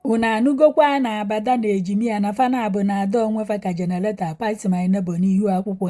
Unu anụgokwa na Abada na ejimi ya na fa naabọ na-adọ onwe fa ka generator pass my neighbor n'ihu akwụkwọ.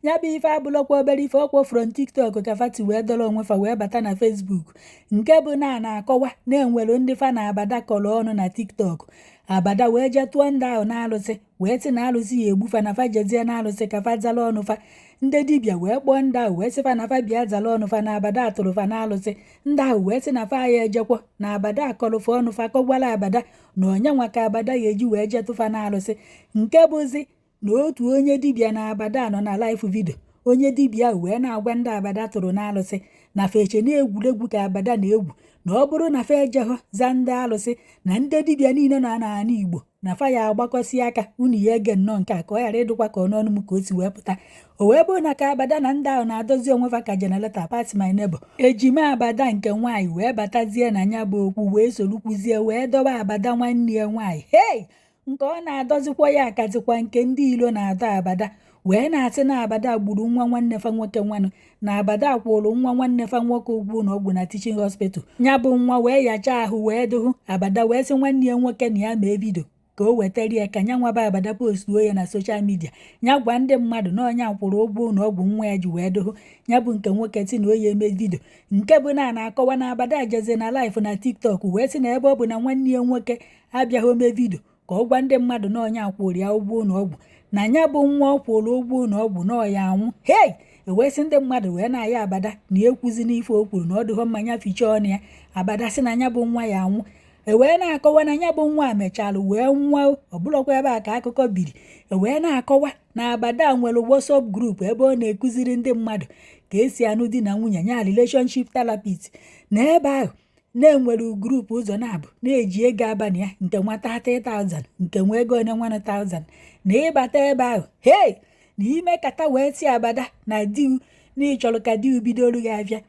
Ya bụ ife abụlọkwa obere ife. Ọkwọ from TikTok ka fa ti wee dọrọ onwe fa wee bata na Facebook, nke bụ na a na-akọwa na-enwere ndị fa na Abada kọrọ ọnụ na TikTok. Abada wee jee tụọ ndị ahụ na-alụsị, wee sị na alụsị ya egbu fa, na fa jezie na alụsị ka fa zara ọnụ fa. Ndị dibịa wee kpọọ ndị ahụ, wee sị fa na fa bịa zara ọnụ fa na Abada atụrụ fa na alụsị. Ndị ahụ wee sị na fa ya ejekwa, na Abada akọrọfa ọnụ fa, kọgwara Abada na onye nwa ka Abada ya eji wee jee tụfa na alụsị, nke bụzi na otu onye dibịa na Abada nọ na live video. Onye dibịa ahụ wee na-agwa ndị Abada tụrụ n'alụsị na feche na egwuregwu ka Abada na-egwu, na ọ bụrụ na fa ejeghọ za ndị alụsị, na ndị dibịa niile nọ n'ala Igbo na fa ya agbakọsị aka. Unu ya ege nnọọ nke a ka ọ ghara ịdụkwa ka ọnụọnụ m ka o si wee pụta. O wee bụrụ na ka Abada na ndị ahụ na-adọzi onwe fa ka generator pass my neighbor, ejima Abada nke nwaanyị wee batazie na ya bụ okwu, wee solukwuzie wee dọba Abada nwanne ya nwaanyị. Hei, nke ọ na-adọzikwa ya akazikwa nke ndị ilo na-adọ Abada, wee na-asị na Abada gburu nwa nwanne fa nwoke nwanụ, na Abada kwụrụ nwa nwanne fa nwoke ụgwọ ụlọ ọgwụ na teaching hospital. Ya bụ nwa wee yachaa ahụ wee dụhụ. Abada wee sị nwanne ya nwoke na ya mee video ka o wetara ya, ka ya nwaba Abada postuo ya na social media, ya gwa ndị mmadụ na ọnya kwụrụ ụgwọ ụlọ ọgwụ nwa ya ji wee dụhụ. Ya bụ nke nwoke si na oyi eme video, nke bụ na a na-akọwa na Abada jeze na live na TikTok wee sị na ebe ọ bụ na nwanne ya nwoke abịaghị ome video ka ọ gwa ndị mmadụ na ọnya kwụrụ ya ụgwọ ụlọ ọgwụ, na ya bụ nwa ọ kwụrụ ụgwọ ụlọ ọgwụ na ọya anwụ. Hei, ewee sị ndị mmadụ wee na-aya Abada na ekwuzi n'ife o kwuru na ọ dịghọ mmanya fichaa ọnụ ya. Abada sị na ya bụ nwa ya anwụ. Ewee na-akọwa na ya bụ nwa mechalụ wee nwa. Ọ bụrụkwa ebe a ka akụkọ biri. Ewee na-akọwa na Abada nwere WhatsApp group ebe ọ na-ekụziri ndị mmadụ ka esi anụ di na nwunye ya, relationship therapist, na ebe ahụ na-enwere group ụzọ na-abụ na-eji ego abalị ya, nke nwa 30,000, nke nwa ego onye 1000, na ịbata ebe ahụ. Hei, na ime kata wee si Abada na diu na ịchọrọ ka diu bidoro gị abịa,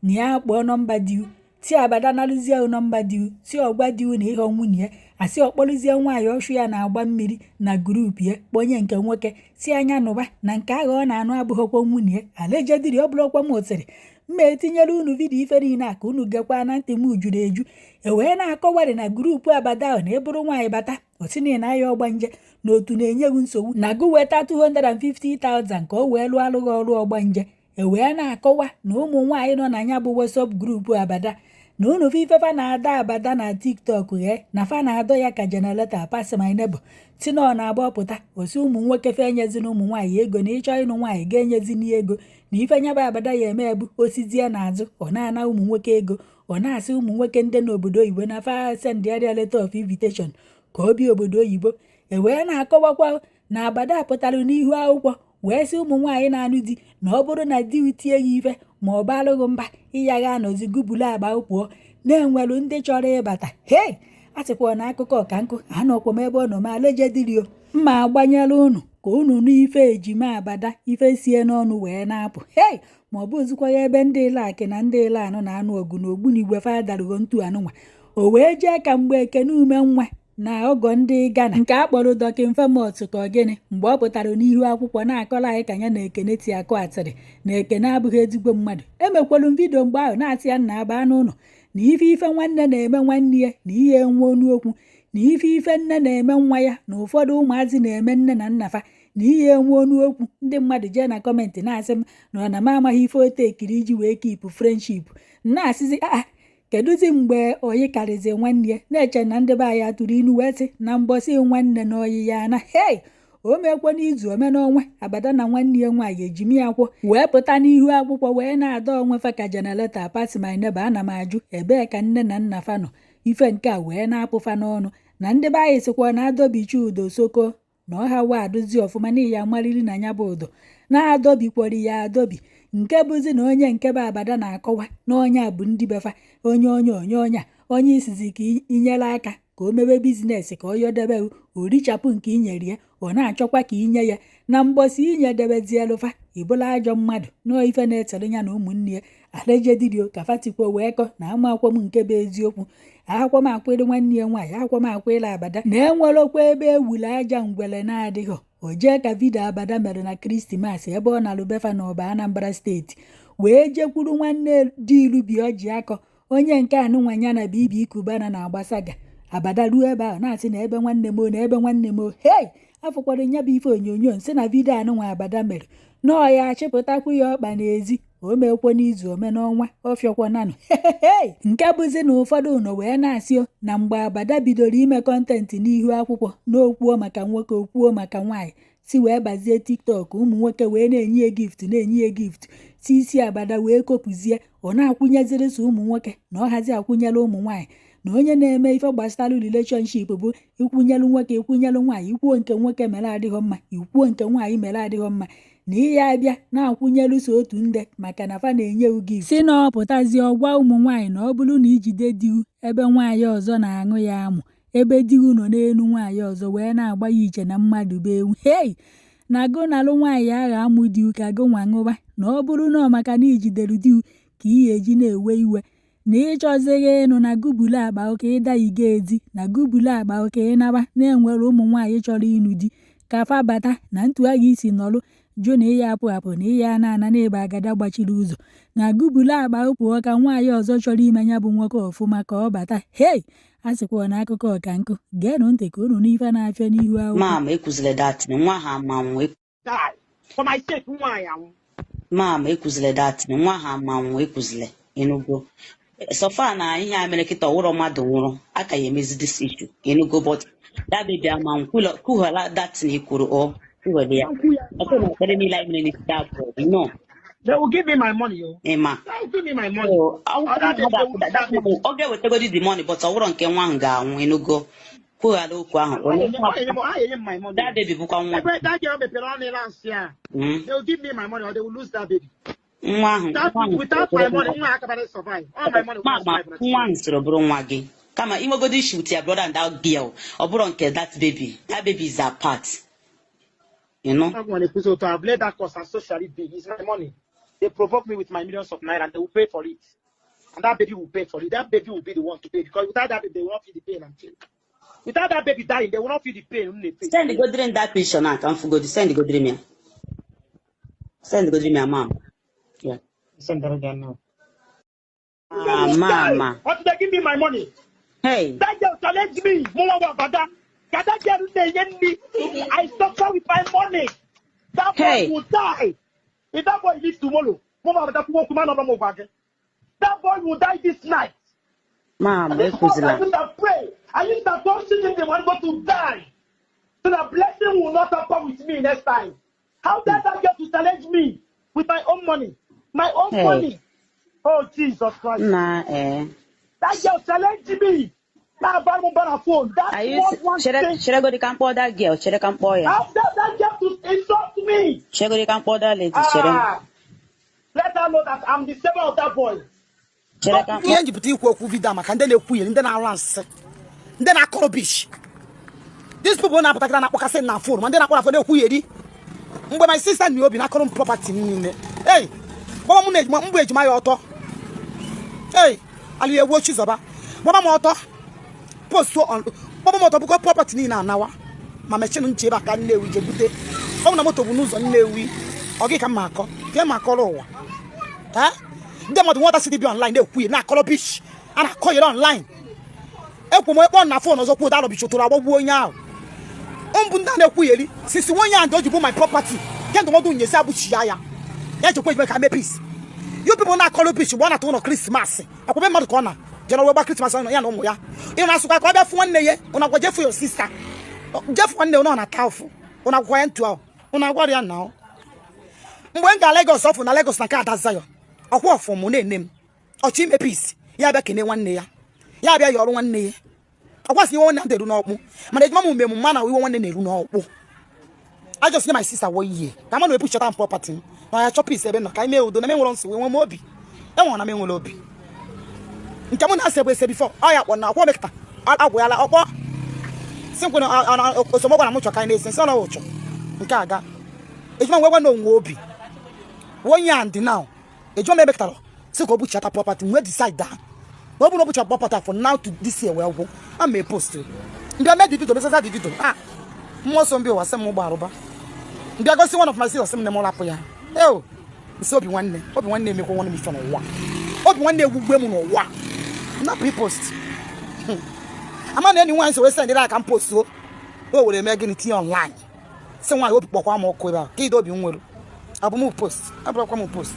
na ya kpọọ nọmba diu, ti Abada narụzie nọmba diu, si ọgwa diu na ịghọ nwunye ya, asị ọkpọrụzie nwaanyị ọchụ ya na-agba mmiri na group ya, kpọnye nke nwoke si anya nụba na nke ahụ ọ na-anụ abụghịkwa nwunye ya. Alaejediri ọ bụrụkwa m ụtịrị mma etinyere unu video ife niile a ka unu gekwa na ntị m juru eju. E wee na-akọwarị na group Abada ahụ, na ịbụrụ nwaanyị bata, otinye na ya ọgbanje na otu na-enye gị nsogbu, na gụ weta 250,000 ka o wee lụọ alụghị ọrụ ọgbanje. E wee na-akọwa na ụmụ nwaanyị nọ na ya bụ WhatsApp group Abada, na unu ife fa na-ada Abada na TikTok ghee na fa na-adọ ya ka generator pass my neighbor, si na ọ na-agba pụta osi ụmụ nwoke fe enyezina ụmụ nwaanyị ego, na ịchọ ịnụ nwaanyị ga-enyezina ego, na ife nyaba Abada ya eme ebu osizie n'azụ ọ na-ana ụmụ nwoke ego. Ọ na-asị ụmụ nwoke ndị n'obodo oyibo na fa sendịarịa letter of invitation ka ọ bịa obodo oyibo. E wee na-akọwakwa na Abada pụtara n'ihu akwụkwọ wee sị ụmụ nwaanyị na-anụ di na ọ bụrụ na di tie ya ife ma ọ bụ alụghị mba ịya ga anọzi gụbulu agba pụọ, na-enwelu ndị chọrọ ịbata. Hei, a sịkwa na akụkọ ka nkụ anọkwa m ebe ọ nọ ma alejedilio mma agbanyere unu ka unu nụ ife ejima Abada ife sie n'ọnụ wee na-apụ. Hei, ma ọ bụ ozikwa ya ebe ndị ilaki na ndị ile anụ na-anụ ọgụ na ogbunigwe fa darugo ntu anụnwa. O wee jee ka mgbe Ekene Ume nwa na ọgọ ndị Ghana nke a kpọrọ Duncan Famous ka ọ gịnị, mgbe ọ pụtara n'ihu akwụkwọ na-akọrọ anyị ka ya na Ekene ti akụ atịrị, na Ekene abụghị ezigbo mmadụ. Emekwelu m video mgbe ahụ na-asị ya nna aba n'ụlọ na ife ife nwanne na-eme nwanne ya, na ihe enwe onu okwu, na ife ife nne na-eme nwa ya, na ụfọdụ ụmụazị na-eme nne na nna fa, na ihe enwe onu okwu. Ndị mmadụ jee na comment na-asị m na ọ na m amaghị ife ote ekiri iji wee keep friendship. Na-asịzi aa, kedụzi mgbe oyi karịzi nwanne ya na-eche na ndị be anyị atụrụ inu wee sị na mbọsị nwanne na oyi ya na hei o mekwa n'izu ome n'ọnwa. Abada na nwanne ya nwaanyị ejimi akwọ wee pụta n'ihu akwụkwọ wee na-adọ onwe fa ka generator pass my neighbor. Ana m ajụ, ebee ka nne na nna fa nọ ife nke a wee na-apụ fa n'ọnụ? Na ndị be anyị sịkwa na adọbichi udo soko na ọha wa adụzi ọfụma n'ihi ya mariri na ya bụ ụdọ na-adọbikwori ya adọbi, nke bụzi na onye nke bụ Abada na-akọwa na onye a bụ ndị befa onye onye onye onye a onye isizi ka inyere aka ka o mebe business, ka ọ yọdebe o richapụ nke inyere ya, ọ na-achọkwa ka inye ya na mbọsị inyedebezielụfa ịbụla ajọ mmadụ nọọ. Ife na-etere ya na ụmụnne ya alejedirio ka fatikwo wee kọ na amakwo m nke bụ eziokwu. Akwọ m akwịrị nwanne ya nwaanyị, akwọ m akwịrị Abada na enwerokwa ebe ewuli aja ngwele na-adịghọ. O jee ka video Abada mere na Christmas ebe ọ na-alụ befa n'ọba Anambra Steeti, wee jekwuru nwanne di Ilubi ọji akọ onye nke anụnwa ya na Bibi Cubana na-agbasaga. Abada ruo ebe ahụ na-asị na ebe nwanne m o, na ebe nwanne m o. Hei, afụkwara nya bụ ife onyonyo nsị na video anụnwa Abada mere nọọ ya achịpụtakwu ya ọkpa n'ezi. O mekwo n'izu, ome n'ọnwa, ọfịọkwa nanụ. Nke bụzi na ụfọdụ nọ wee na-asị o na mgbe Abada bidoro ime content n'ihu akwụkwọ n'okwuo maka nwoke, okwuo maka nwaanyị, si wee bazie TikTok, ụmụ nwoke wee na-enye ya gift, na-enye ya gift, si isi Abada wee kopụzie. Ọ na-akwụnyeziri so ụmụ nwoke na ọ hazi akwụnyere ụmụ nwaanyị, na onye na-eme ife gbasara relationship bụ ikwunyelu nwoke, ikwunyelu nwaanyị, ikwuo nke nwoke mere adịghọ mma, ikwuo nke nwaanyị mere adịghọ mma, na ihe abịa na-akwụnyelu so otu nde maka na fa na-enye gift. Si na ọ pụtazie ọgwa ụmụ nwaanyị na ọ bụrụ na ijide diu ebe nwaanyị ọzọ na-aṅụ ya amụ, ebe diu nọ n'elu nwaanyị ọzọ wee na-agba ya iche na mmadụ bụ ewu, hei, na gụ nalụ nwaanyị agha amụ diu ka gụ nwa ṅụba, na ọ bụrụ na ọ maka na ijidere diu ka ị ga-eji na-ewe iwe na ịchọzighị ịnụ, na gụbulu akpa ụka ịda iga edi, na gụbulu akpa ụka ịnaba, na-enwere ụmụ nwaanyị chọrọ ịnụ di ka fa bata na ntu agha isi nọlụ jụ na ịya apụ apụ na ịya ana ana na ịba agada gbachiri ụzọ, na gụbulu akpa pụọ ka nwaanyị ọzọ chọrọ ime ya bụ nwoke ọfụma ka ọ bata. Hei, a sịkwa na akụkọ ọka nkụ. Geenụ ntị ka unu n'ife na-afịa n'ihu akwụkwọ. Mama, ekwuzile that nwa ha ama nwụ. Die. For my sake, nwaanyị anwụ. Mama, ekwuzile that nwa ha ama nwụ, ekwuzile. Ịnụgo? So far na ihe a mere kịta, ọwụrọ mmadụ nwụrụ aka ya emezi this issue, ịnụgo? But that baby ama nwụ. Kwughala that na ikwuru ọ kwughele ya. Nkwụ ya. Ọ bụrụ na ekpere niile anyị mere n'isi that boy no. They will give me my money, oh. Ịma. They will give me my money. So, ọ Other days, they will lose that baby. ọ ga-ewetagodi the money, but ọ wụrọ nke nwa ahụ ga-anwụ, ịnụgo? Kwughala okwu ahụ. I enye m my money. That baby bụkwa nwa. Ebe that girl mepere ọnụ ịla nsị a. They will give me my money or they will lose that baby. Nwa ahụ That, nwa ahụ without my money, nwa akabara survive. All my money will not Mama, survive. nwa ahụ soro bụrụ nwa gị, kama inwegodi issue with your brother and that girl, ọ bụrụ nke that baby, that baby is apart, you know? I'm going to so I've laid that cost and so shall it be. It's my money. They provoke me with my millions of naira and they will pay for it. And that baby will pay for it. That baby will be the one to pay, because without that baby, they will not feel the pain until. Without that baby dying, they will not feel the pain when they face. Send godiri that picture na ka m fugodi. Send godiri m ya, send godiri m ya, mama. Yeah. Send that again now. Ah, mama. Until they give me my money. Hey. That girl challenge me. Mama wa bada. Ka that girl say me. I suffer with my money. That boy Hey. will die. If that boy lives tomorrow, Mama bada kuwo kuma no no more. That boy will die this night. Mama, This one, I ekwuzila. used to pray. I used to go see the one go to die. So that blessing will not happen with me next time. How dare that girl to challenge me with my own money? My own Hey. money. Oh, Jesus Christ. Nna eh. That girl challenged me. Now I'm on phone. That Are you was one chere thing. chere godi ka m kpọọ that girl, chere ka m kpọọ ya. How dare that girl to insult me? Chere godi ka m kpọọ that lady, chere. Ah, let her know that I'm the savior of that boy. Chere ka m Ihe njipụta ikwu okwu video maka ndị na-ekwu ihe, ndị na-arụ nsị, ndị na-akọrọ rubbish. These people na-apụtakịra na-akpọkasị na phone, ma ndị na-akpọ na phone na-ekwu eri mgbe my sister na obi na-akọrọ m property m niile. Ei, gbaba m na ejima mgbe ejima ya ọtọ. Ei, ala egwu Chizọba, gbaba m ọtọ, post on, gbaba m ọtọ bụkọ property niile anawa ma mechin nche ebe a ka Nnewi je bute ọ bụ na moto bụ n'ụzọ Nnewi. Ọ gị ka m ma akọ ka m akọrọ ụwa. Eh? Ndị mmadụ nweta si dị bịa online na-ekwu ihe, na-akọrọ rubbish a na-akọ yere online. Ekwu m ekpọ na phone ọzọ kwuo da rubbish tụrụ agbagbuo onye ahụ mbụ. Ndị a na-ekwugheri sisi nwa onye ahụ o ji bụ my property nke ndụmọdụ nyesi abụchi ya ya ya chekwa ejime ka mee peace. You people na-akọrọ rubbish mgbe ọ na-atụ ụlọ Christmas akwụbe mmadụ ka ọ na jere wee gba Christmas ya na ụmụ ya. Ị na-asụkwa ka ọ bịa fụ nwanne ya, ụnụ agwa jefu your sister, jefu nwanne ụnụ ọ na-ata ụfụ, ụnụ agwakwa ya ntu ahụ, ụnụ agwara ya na mgbe m ga Lagos ọfụ na Lagos na nke Ada Zion ọkwa ọfụ m na-ene m ọchọ ime peace. Ya bịa kene nwanne ya, ya bịa yọrọ nwanne ya. Ọkwa sị iwe nwanne na-eru n'ọkpụ, mana ejima m mmemme mma na iwe nwanne na-eru n'ọkpụ. I just nye my sister one year ka ama na epuchata m property m na ya chọ peace ebe nọ ka anyị mee udo na m enwere nsogbu enwe m obi enwere na m enwere obi nke mụ na-ase bụ ese before ọ ya kpọ na akwọ mekịta agwụyala ọkpọ si nkwe na osomogwa na m chọ ka anyị na-ese nsị ọnụ ụchọ nke aga ejima nwe gwa na onwe obi one year and now ejima m emekịtara si ka o buchata property m wee decide that na ọ bụrụ na o buchara property for now to this year wee gwụ ama e post ndị ome dị video mesasa dị video. Ah, mmụọ nsọ mbịa ụwa sị m gba arụba mbịa gosi one of my sisters, sị m na m rapụ ya eo nsị obi nwanne, obi nwanne emekwa nwanne m ife n'ụwa, obi nwanne egwugwe m n'ụwa napụ i post. Ama na enyi nwaanyị so wee sendịrị aka m postuo o were mee gịnị tinye online sị nwaanyị obi kpọkwa m ọkụ ebe a ka ide obi m nwere abụ m post abụrụkwa m post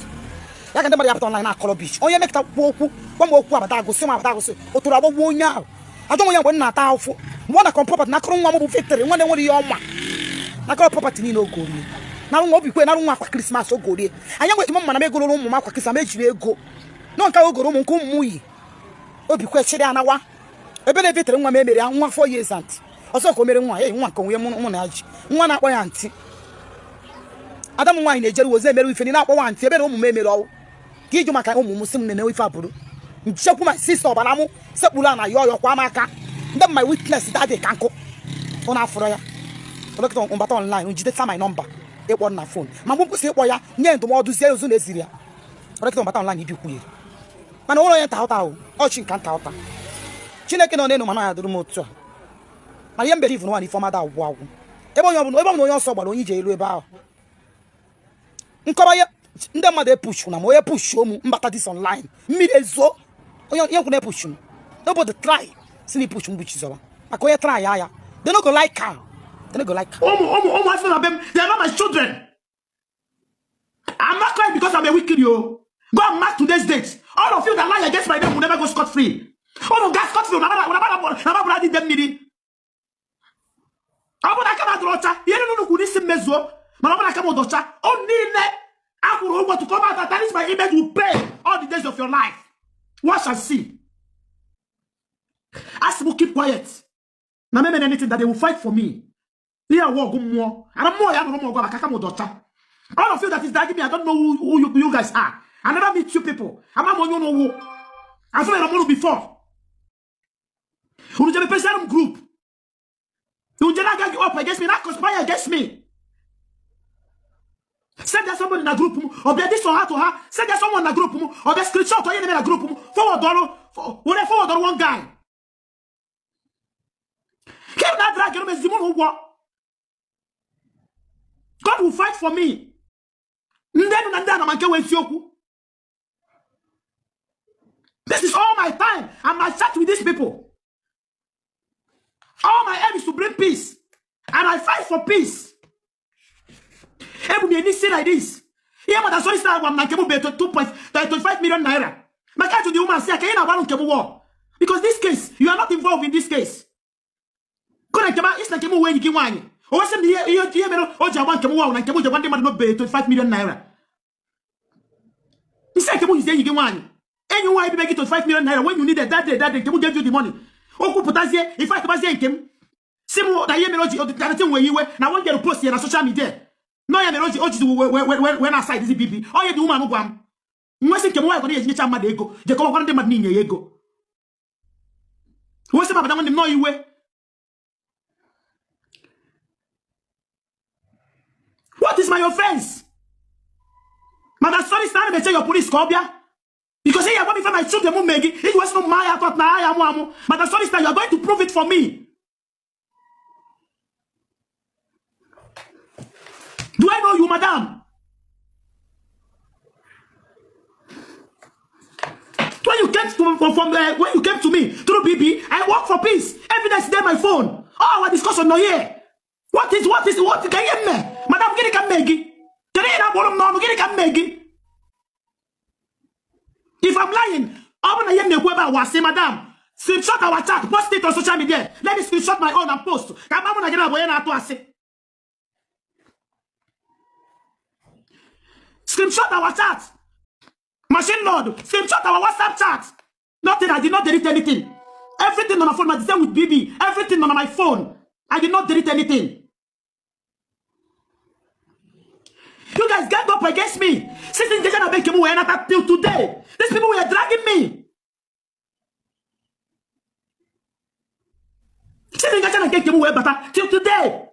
ya ka ndị mmadụ ya pụta online na-akọrọ rubbish. Onye mekọta kwuo okwu gwa m okwu abata agụsị m abata agụsị o toro agbagbuo onye ahụ ajọ onye mgbe m na-ata ahụfụ mgbe ọ na-akọ property nakọrọ nwa m bụ victory nwa na-enwere ihe ọma nakọrọ property niile oge orie narụ nwa obi kwe narụ nwa akwa Christmas oge orie anyị nwe ejima mana m egororo ụmụ m akwa Christmas ejiri ego nọ nke ogoro ụmụ nke ụmụ m yi obi kwe chịrị anawa ebe na evitere nwa m emere ya nwa 4 years aunty ọzọ ka o mere nwa ya nwa nke onwe mụ na ya ji nwa na-akpọ ya aunty ada m nwaanyị na-ejere ozi emere ife na-akpọ nwa aunty ebere ụmụ m emere ọwụ ka ịjụ maka ụmụ m sị m na-ene ife abụrụ nchekwu ma sister ọbara mụ sekpuru a na ya ọyọ kwa m aka ndị my witness daddy ka nkụ ọ na-afụrọ ya dọkịta mbata online jideta my number ịkpọ na phone ma mgbe m kwụsị ịkpọ ya nye ndụmọdụ zie ozu na eziri ya dọkịta mbata online ibi kwunyere mana ụlọ onye nta ụta ahụ ọchị nka nta ụta Chineke nọ n'elu mana ya dụrụ m otu a mana ihe mbere ivu nwa na ifeọma da agwụ agwụ ebe onye ọbụla ebe ọbụla onye ọsọ gbara onye ije elu ebe ahụ nkọrọ ya ndị mmadụ epushu na ma onye pushuo m mbata this online mmiri ezo onye onye kwụ na-epushu m nobody try si na ipush m bụ Chizoba maka onye try ya ya they no go like am, they no go like am. Ụmụ ụmụ ụmụazị na be m, they are not my children. I'm not crying because I'm a wicked yo. Go and mark today's date. All of you that lie against my name will never go scot free. All of guys scot free. Na dị mmiri. Ọ bụrụ na aka m adịrị ọcha, ihe niile unu kwuru isi m mezuo, mana ọ bụrụ na aka m dị ọcha, ọ niile akwụrụ ụgwọ to come out and tarnish my image will pay all the days of your life. Watch and see. Asị m keep quiet. Na m emere anything that they will fight for me. Ihe awụ ọgụ mmụọ. Ana mmụọ ya nụrụ m ọgụ maka aka m dị ọcha. All of you that is dragging me, I don't know who you guys are. I never meet you people. Ama m onye unu wụ. Afụbere m unu before. Unu jebe pesara m group. Unu jebe aga up against me, na conspire against me. Send there somebody na group m, or bịa this or her to her. Send there someone na group m, or bịa screenshot onye na-eme na group m. Forward ọrụ, were forward ọrụ one guy. Keep na drag m ezigbo unu ụgwọ. God will fight for me. Ndị enu na ndị anama nke wee eziokwu. This is all my time and my chat with these people. All my aim is to bring peace. And I fight for peace. Ebu m n'isi like this. Ihe mata sorry star agwa m na nke m bụ 2.25 million naira. Maka ajụ the woman sị ya ka ị na-agbarụ nke m wọ. Because this case, you are not involved in this case. Kona nke m isi na nke m wee enyi gị nwaanyị. O wesị m na ihe ihe ihe mere o ji agba nke m wọ na nke m ji agba ndị mmadụ n'obe 25 million naira. Isi nke m yizi enyi gị nwaanyị. Enyi nwaanyị bibe gị 25 million naira when you needed that day, that day nke m gave you the money. O kwupụtazie, in fact, gbazie nke m. Si m na ihe mere o ji ọdịkarịtị nwere iwe na one girl post ya na social media. No ya mere o ji wee na side zi bibi. Onye dị woman gwa m. Nwesị nke m nwaanyị gwara ya ejinyecha mmadụ ego. Jekọbakwara ndị mmadụ niile ya ego. Nwesị m abata nwanne m nọọ iwe. What is my offense? Madam sorry sir, ana m eche your police ka ọ bịa. Because here, gwa m ife my children m mee gị, iji wee sị na mma ya atọ na ya amụ amụ. Madam sorry sir, you are going to prove it for me. Do I know you, madam? When you came to, from when you came to me through BB, I work for peace. Evidence there, my phone. All our discussion no here. What can you me? Madam, gịnị ka m mee gị? Kedu ihe na-akpọrọ m n'ọnụ? Gịnị ka m mee gị? If I'm lying, ọ bụ na ihe m na-ekwu ebe a wasị, madam, screenshot our chat, post it on social media. Let me screenshot my own and post. Ka ama mụ na gị na-abụ onye na-atụ asị. Screenshot our chat. Machine Lord, screenshot our WhatsApp chat. Nothing, I did not delete anything. Everything on my phone, the same with BB. Everything on my phone. I did not delete anything. You guys gang up against me. Since the were not till today. These people were dragging me. Since the till today.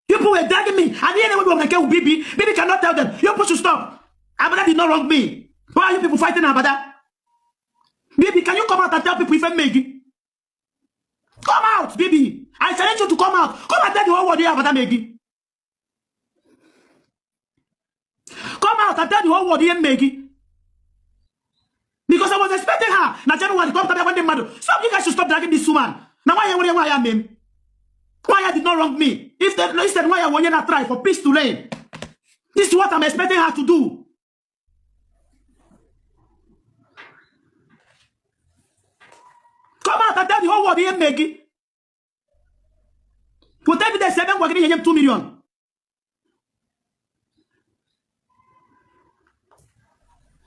People were dragging me. And the anyway, we BB. BB cannot tell them. You people should stop. Abada did not wrong me. Why are you people fighting Abada? BB, can you come out and tell people if I make it? Come out, BB. I challenge you to come out. Come and tell the whole world you Abada Megi. Come out and tell the whole world you Megi. Because I was expecting her. Now January come to when they mad. Some you guys should stop dragging this woman. Na nwaanyị nwere nwaanyị mee m. Nwaanyị did not wrong me. If they, instead nwaanyị onye na try for peace to reign. This is what I'm expecting her to do. Come out and tell the whole world ihe mme gị. Put evidence ebe m gwa gị na ihe nye m 2 million.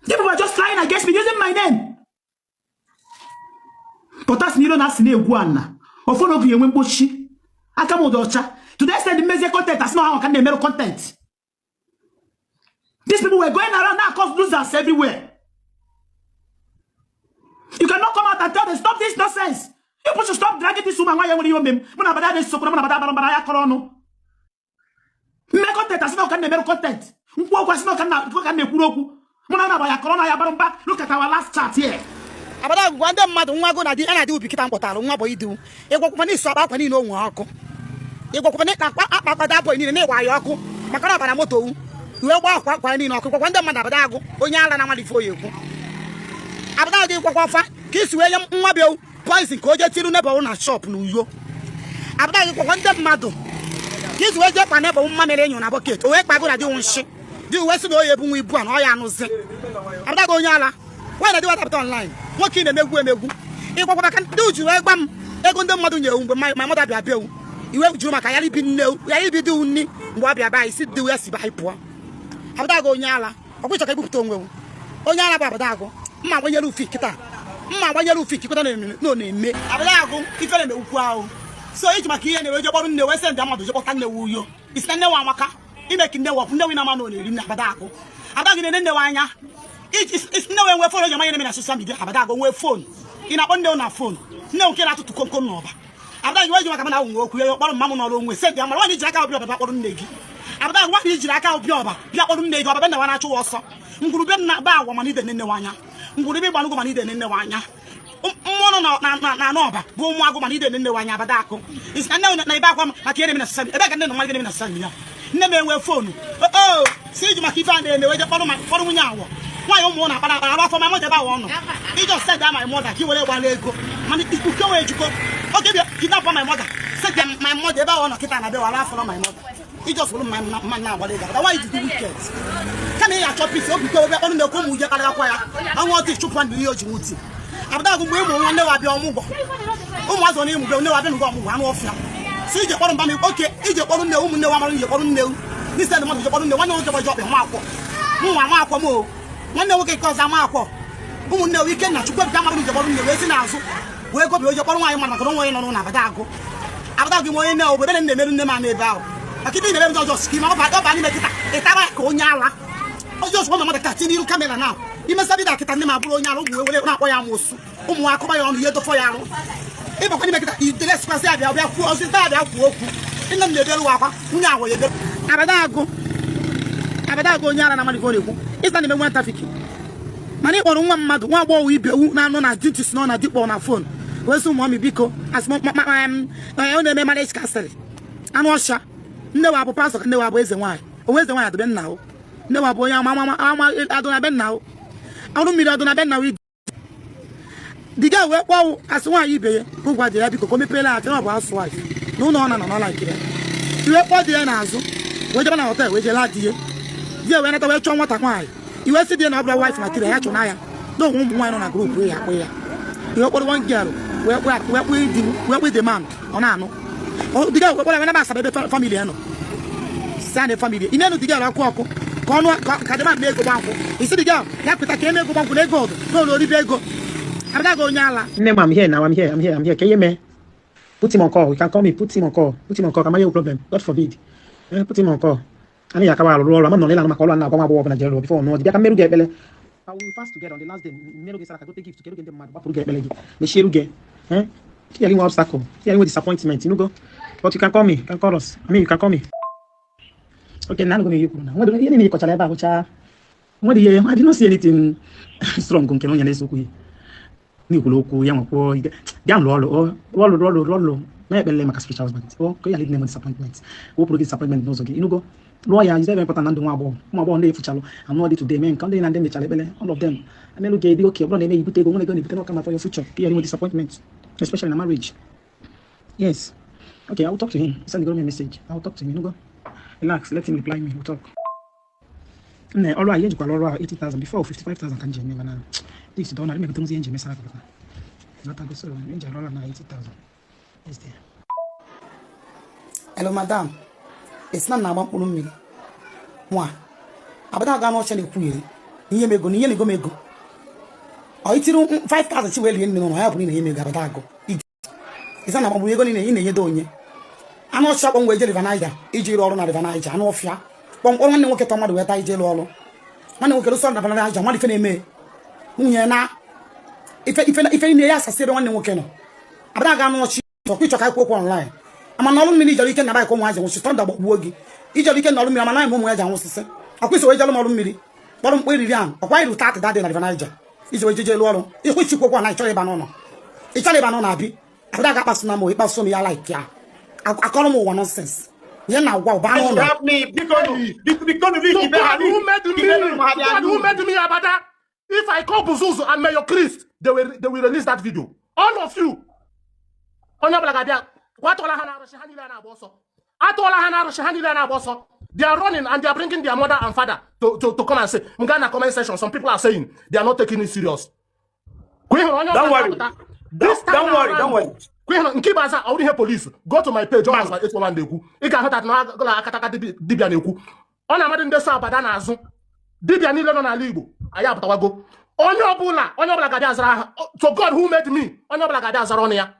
People are just lying against me using my name. But that's na asị na-egwu ana. Ọfọ na oge enwe mkpochi. Aka m dị ọcha. To the extent mmezie content asị na ahụ ka na-emerụ content. These people were going around now cause losers everywhere. You cannot come out and tell them stop this nonsense. You people should stop dragging this woman. Why you nwere ihe ome m? Mụ na abada na-esokwu mụ na abada abara mbara ya kọrọ ọnụ. Mme content asị na ọka na-emerụ content. Nkwu okwu asị na ọka na-ekwuru okwu. Mụ na na ya kọrọ na ya bara mba. Look at our last chat here. Abada gwa ndị mmadụ nwa go na di a na-adị ubi kịta mkpọtara nwa bụ idu ịgwakwụkwa n'isi akpa akwa niile onwe ọkụ ịgwakwụkwa na akpa akpa akpa da bọyị niile na-ịgwa ya ọkụ maka na ọbara moto wu iwe gba akwa akwa niile ọkụ. Gwakwa ndị mmadụ abada agụ onye ala na amalị ife oyi ekwu. Abada agụ ịgwakwa ọfa ka isi wee nye nwa bịa poison ka o jee tiru neighbour na shop na Uyo. Abada agụ gwakwa ndị mmadụ ka isi wee jee kpa neighbour mma mere enyo na bucket o wee kpago na di nshi di uwe si na oyi ebu nwa ibu a na ọ ya anụzi. Abada agụ onye ala nwaanyị na di watapụta online nwoke ị na-emegwu emegwu ịgwakwa maka ndị uji wee gwa m ego ndị mmadụ nyewu mgbe my mother bịa bịa ewu iwe juru maka ya ibi nne ya ibi di nni mgbe ọ bịa bịa isi di ya si ba pụọ. Abada agụ onye ala ọkwa ịchọ ka ebupụta onwe onye ala bụ abada agụ mma agbanyere ufi kịta mma agbanyere ufi kịta na ọ na-eme abada agụ ifere na-ewukwu ahụ so iji maka ihe na-ewe je kpọrọ nne wee sị ndị mmadụ je kpọta nne Uyo isi na nne nwa amaka ime ka nne wọpụ nne na ama na ọ na-eri nne abada agụ abada gị na-ene nne anya nne wee nwee phone eji amanye na-eme na social media. Abada agụ nwee phone ị na-akpọ nne na phone nne nke na-atụtụ komkom n'ọba. Abada gị weji maka m na awụ nwe okwu ya kpọrọ mma m n'ọrụ onwe sị ndị amara nwaanyị ijiri aka obi ọba bịa kpọrọ nne gị. Abada agụ nwaanyị ijiri aka obi ọba bịa kpọrọ nne gị ọba be nna wa na-achụ ọsọ ngwurube nna ba agwa mana ide nne anya ngwurube ịgbanụgụ mana ide nne anya mmụọ nọ na n'ọba bụ ụmụ agụ mana ide nne anya. Abada akụ isi na nne na ebe akwa maka ihe na-eme na social media ebe ka nne na nwa gị na-eme na social media nne m enwe phone o si iji maka ife a na-eme wee je kpọrọ nwunye awọ nwaanyị ụmụ na-akpara akpara arụ afọ ma mọdụ ebe awọ nọ iji ọsọ dị my mother ka i were gbara ego mana ikuke wee jikọ oge bịa kidnap my mother sị dị my mother ebe awọ nọ kịta na be wara afọ my mother iji ọsọ mma na-agbara ego. Abada nwaanyị dị wicked kama ị ga-achọ peace obi kwe ebe kpọrọ na-ekwu ụmụ uje kparịakwa ya anwụ ọdị chụpụ ndụ ihe o ji nwuti. Abada agụ mgbe ịmụ nwa nne wa bịa ọmụgwọ ụmụazụ na ịmụ nne wa bịa n'ụgwọ ọmụgwọ anụ ọfịa si ije kpọrọ mba m oke ije kpọrọ nne ụmụnne wa mara ije kpọrọ nne n'isi ndị mmadụ ije kpọrọ nne nwanne nwoke gbaji ọkpa nwa akwọ nwa nwa akwọ m o nwanne nwoke nke ọzọ ama akwọ ụmụnne ike na Chukwu ebuka mara ije kpọrọ nne wee si n'azụ wee gobi oje kpọrọ nwaanyị mara maka na onwe onye nọ n'ụlọ abada agụ. Abada agụ ime onye nne obodo ebe na-emerụ nne m anụ ebe ahụ maka ibe na-emerụ ọjọọ siki ma ọ ba n'ime kịta ịtara ka onye ala ọjọọ sọ mmadụ ka tinye n'iru camera na imesa bida kịta nne m abụrụ onye ala ụmụ were na-akpọ ya amụsụ ụmụ akụba ya ọnụ ihe dofọ ya arụ ịbakwa n'ime kịta idereskwasị abịa bịa kwuo ọsịsa abịa kwuo okwu nne m na-ebere akwa nwunye ahụ ya ebere. Abada agụ abada agụ onye ara na amalị na-ekwu ịsa na-eme nwa trafficking mana ị kpọrọ nwa mmadụ nwa agbọghọ ibe wu na-anọ na duty si nọ na dikpọ na phone wee sị ụmụ biko asị ọ na-eme marriage counseling anụ ọcha nne wa bụ pastọ ka nne wa bụ eze nwaanyị onwe eze nwaanyị adịbe nna o nne wa bụ onye ama ama ama adụ na be nna o ọrụ mmiri ọdụ na be nna o diga wee kpọọ asị nwaanyị ibe ya ụgwa dị ya biko ka o mepeela aka na ọ bụ housewife na ụlọ ọ na nọ n'ọla nkiri iwe kpọọ di ya n'azụ wee jebe na hotel wee jee laa di ya di ya wee nata wee chọọ nwata nwaanyị iwe sị di ya na ọ bụla wife material ya chụna ya na onwe ụmụ nwaanyị nọ na group ya akpọ ya iwe kpọrọ one girl wee kpọọ di wee kpọọ the man ọ na-anụ diga wee kpọrọ ya wee naba Asaba ebe family ya nọ sa na family ị na-enu diga ọkụ ọkụ ka ọnụ ka the man mee ego gbankwụ isi diga ya pụta ka eme ego gbankwụ na ego ọdụ n'ụlọ oribe ego. Abada agụ onye ala Nne m, I'm here now. I'm here. I'm here. I'm here. Can you hear me? Put him on call. You can call me. Put him on call. Put him on call. Am I your problem? God forbid. Put him on call. Anyị akawa alụ ọrụ ama nọ n'ịla maka ọrụ a na-agwa nwa agbọghọ ọbụla jere before nọ bịa ka mmerụ gị ekpele. I will fast together on the last day. Mmerụ gị saraka gote gift keru gị ndị mmadụ gbapụrụ gị ekpele gị mechieru gị. Eh? Here nwe obstacle. Here nwe disappointment. You know go. But you can call me. You can call us. I mean, you can call me. Okay, now I'm going to you now. Nwere ihe niile ịkọchara ebe a bụcha nwere ihe I did not see anything strong nke onye na-ese okwu n'ikwuru okwu ya nwekwuo bịa lụọ ọrụ ọrụ ọrụ ọrụ ọrụ na ekpele maka spiritual husband o ka ya lead na disappointment wepụrụ gị disappointment n'ụzọ gị inugo lụọ ya is very important na ndụ nwa agbọghọ ụmụ agbọghọ na-efuchalụ anụ dị today mee nke ndị na ndị mechara ekpele all of them emelụ gị dị oke ọ bụrụ na eme ibute ego nwere ego na-ebute n'ọka ma for your future ka ya nwe disappointment especially na marriage. Yes. Okay, I will talk to him. Send me a message. I will talk to him. You go. Relax. Let him reply me. We'll talk. Nne, ọrụ a ihe njikwara ọrụ a 80,000 before 55,000 ka m ji eme, mana this don na emepụta ihe nji emesara akụkụ. Nghọtago? So m ji arụ ọrụ a na 80,000. Yes, dear. Hello, madam. Esi na m na-agba mkpụrụ mmiri nwa abada aga n'ọcha na-ekwugheri ihe m ego na ihe na-ego m ego ọ itiri 5000 chi wee lie nne n'ụlọ ya bụ na ihe m ego abada agụ ịsa na agbagbu ego niile ị na-enyedo onye anụ ọchịcha kpọm wee je River Niger iji rụọ ọrụ na River Niger. Anụ ọfịa kpọmkpọrọ nwanne nwoke tọ mmadụ wee taa ije lụọ ọrụ. Nwanne nwoke rụsọ na River Niger, mmadụ ife na-eme nwunye na ife ife ife niile ya asasị ebe nwanne nwoke nọ. Abada aga anụ ọchị chọkwa ịchọ ka ikwu okwu online ama na ọrụ mmiri ijọrọ ike na baịk ụmụ ya ji nwụsị tọnda gbagbuo gị. Ijọrọ ike na ọrụ mmiri ama na ụmụ ya ji anwụsịsị ọkwa iso wee jelụ m ọrụ mmiri kpọrọ mkpọ eriri ahụ ọkwa iru tatị dadị na River Niger iji wee jeje lụọ ọrụ ịhụ ichikwu okwu online. Chọrọ ịba n'ụlọ, ị chọrọ ịba n'ụlọ abi abada ga akpasu na m ịkpasu m ya like ya akọrọ m ụwa nonsense ihe na-agwa ụba n'ụlọ. Help me. Because To God who made me, to God who made me, Abada, if I call Buzuzu and Mayor Chris, they will release that video. All of you. Onye ọbụla ga-abịa, kwatụọla ha na-arụsị ha niile na-agba ọsọ. Atụọla ha na-arụsị ha niile na-agba ọsọ. They are running and they are bringing their mother and father to come and say, m gaa na comment section, some people are saying they are not taking it serious. Kwa ịhụrụ onye Don't ọbụla worry. ga-apụta. This Don't, time don't worry, around, don't worry. kwa ịhụrụ nke ikpeazụ a, ọ bụrụ ihe police, go to my page, ọ masịrị etu ọma na-ekwu. Ị ga-ahụta na agụla akataka dibịa na-ekwu. Ọ na-amadị ndị so abada n'azụ. Dibịa niile nọ n'ala Igbo, anyị apụtawago. Onye ọbụla ga-abịa azara aha. To God who made me, onye ọbụla ga-abịa azara ọnụ ya.